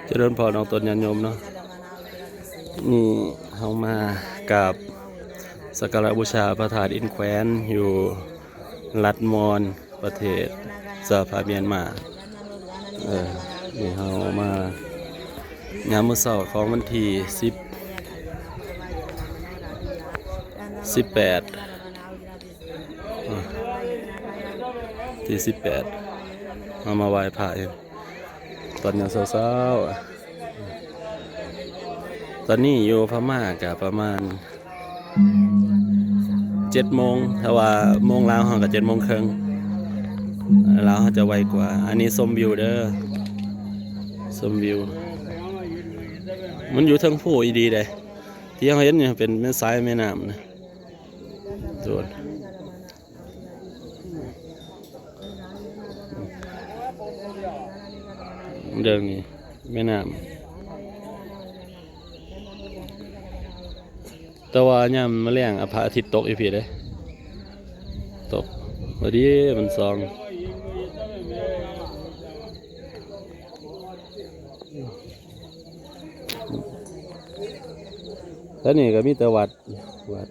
ຈະເລີນພອນອອກຕົນຍາດໂຍມເນາະ. ນີ້ເຮົາມາກາບສັກກາລະບູຊາພະທາດອິນແຄວນ ຢູ່ລັດມອນ ປະເທດສະຫະພາບມຽນມາ. ເອີ ນີ້ເຮົາມາຍາມມື້ເຊົ້າຂອງວັນທີສິບ ສິບແປດ ອ່າ ທີສິບແປດ ເຮົາມາໄຫວ້ພະຢູ່ຕອນຍາມເຊົ້າໆ. ຕອນນີ້ຢູ່ພະມ້າກະປະມານເຈັດໂມງ, ຖ້າວ່າໂມງລາວເຮົາກະເຈັດໂມງເຄິ່ງ. ລາວເຮົາຈະໄວກວ່າ. ອັນນີ້ຊົມວິວເດີ ຊົມວິວ. ມັນຢູ່ເທິງພູອີ່ຫຼີເດ້. ທີ່ເຮົາເຫັນນີ້ເປັນແມ່ນສາຍແມ່ນ້ຳນະ ໂດນ ເບິ່ງນີ້ແມ່ນ້ຳ. ແຕ່ວ່າຍາມມື້ແລງ ອາ ພະອາທິດຕົກຢູ່ພີ້ເດ້ ຕົກພໍດີມັນສ່ອງ. ແຖວນີ້ກະມີແຕ່ວັດ ວັດ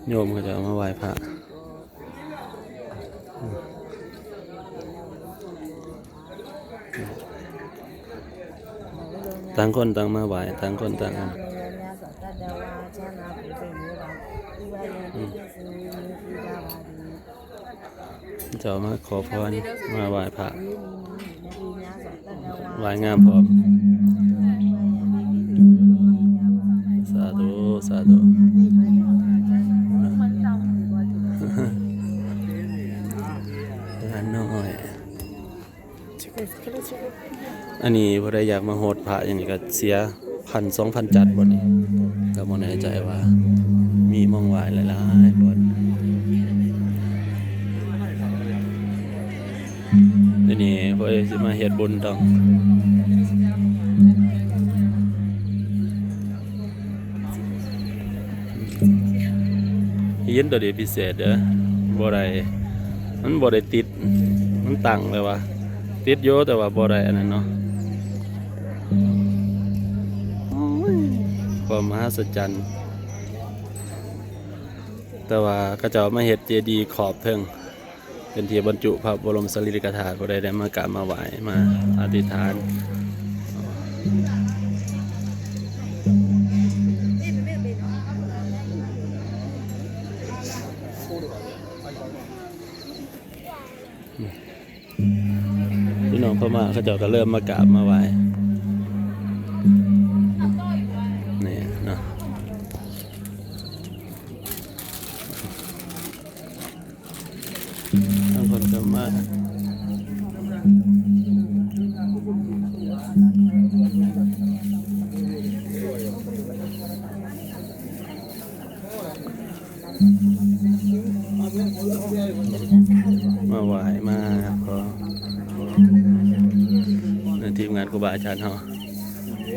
ໂຍມເຂົາເຈົ້າມາໄຫວ້ພະ. ຕ່າງຄົນຕ່າງມາໄຫວ້ ຕ່າງຄົນຕ່າງອັນ ເຈົ້າມາຂໍພອນ ມາໄຫວ້ພະ ໄຫວ້ງາມພ້ອມ. ສາທຸ ສາທຸ ຫຼານນ້ອຍ. ອັນນີ້ຜູ້ໃດຢາກມາໂຫດພະຫຍັງນີ້ກະເສຍພັນສອງພັນຈັດບໍ່ນີ້ ກະບໍ່ແນ່ໃຈວ່າມີໝ່ອງໄຫວ້ຫຼາຍໆບໍ່. ດຽວນີ້ເພິ່ນຊິມາເຮັດບຸນຕ້ອງ ຫີນໂຕນີ້ພິເສດເດີ ບໍ່ໄດ້ ມັນບໍ່ໄດ້ຕິດ ມັນຕັ້ງແບບວ່າຕິດຢູ່ ແຕ່ວ່າບໍ່ໄດ້ອັນນັ້ນເນາະ. ຄວາມມະຫັດສະຈັນ ແຕ່ວ່າເຂົາເຈົ້າມາເຮັດເຈດີຂອບເທິງ ເປັນທີ່ບັນຈຸພະບໍລົມສາລີລິກະທາດ ຜູ້ໃດໄດ້ມາກາບມາໄຫວ້ ມາອະທິຖານ. ພີ່ນ້ອງພະມ້າເຂົາເຈົ້າກະເລີ່ມມາກາບມາໄຫວ້ ນີ້ເນາະ. ບາງຄົນກະມາ ມາໄຫວ້ ມາຂໍ ໃນທີມງານຄູບາອາຈານເຮົາ.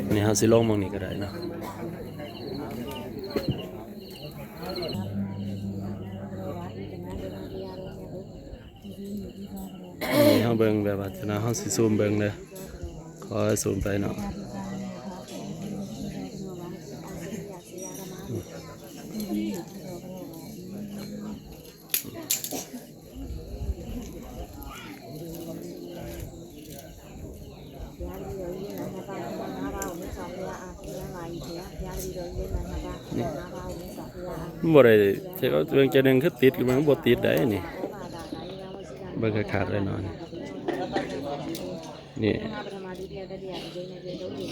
ອັນນີ້ເຮົາຊິລົງໝ່ອງນີ້ກະໄດ້ເນາະ. ນີ້ເຮົາເບິ່ງແບບວ່າ ເຮົາຊິຊູມເບິ່ງເດີ ຂໍຊູມໄປເນາະ. ມັນບໍ່ໄດ້ ເບິ່ງເທື່ອໜຶ່ງຄືຕິດ ມັນບໍ່ຕິດໄດ໋ນີ້ ເບິ່ງຄັກໆເລີຍເນາະ ນີ້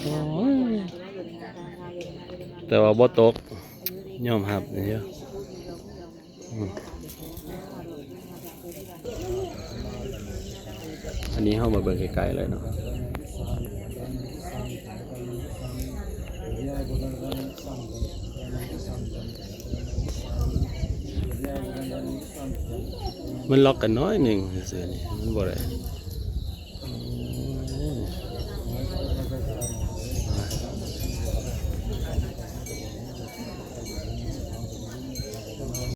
ໂອ້ຍ ແຕ່ວ່າບໍ່ຕົກ ຍອມຮັບຢູ່. ອືມ ອັນນີ້ເຮົາມາເບິ່ງໃກ້ໆເລີຍເນາະ ມັນລັອກກັນໜ້ອຍໜຶ່ງຊື່ໆ ນີ້ມັນບໍ່ໄດ້